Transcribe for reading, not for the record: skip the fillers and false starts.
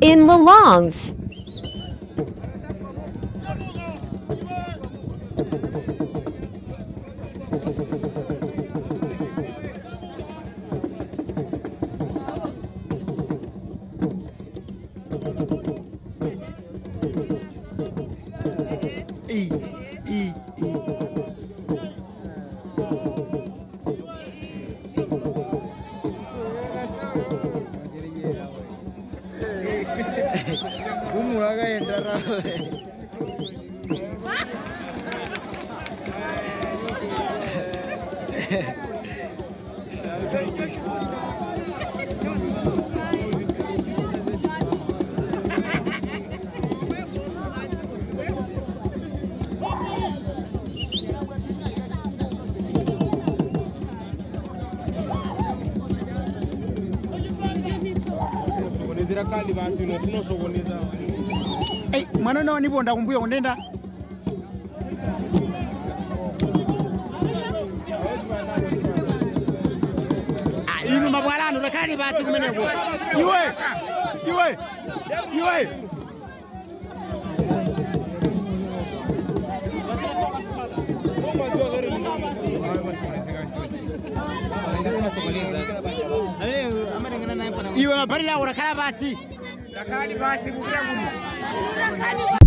In Lilongwe. E, E, E. Kumulakaenda rawe. Sokonezera kali basi unofuna sokoneza. Ei, mwana uno waniponda kumbuyo kundenda. Ah, inu mabwalano lekani basi kumeneko. Iwe! Iwe! Iwe! Iwe mabharira ako lakhala basi. Takali basi kukira kuno.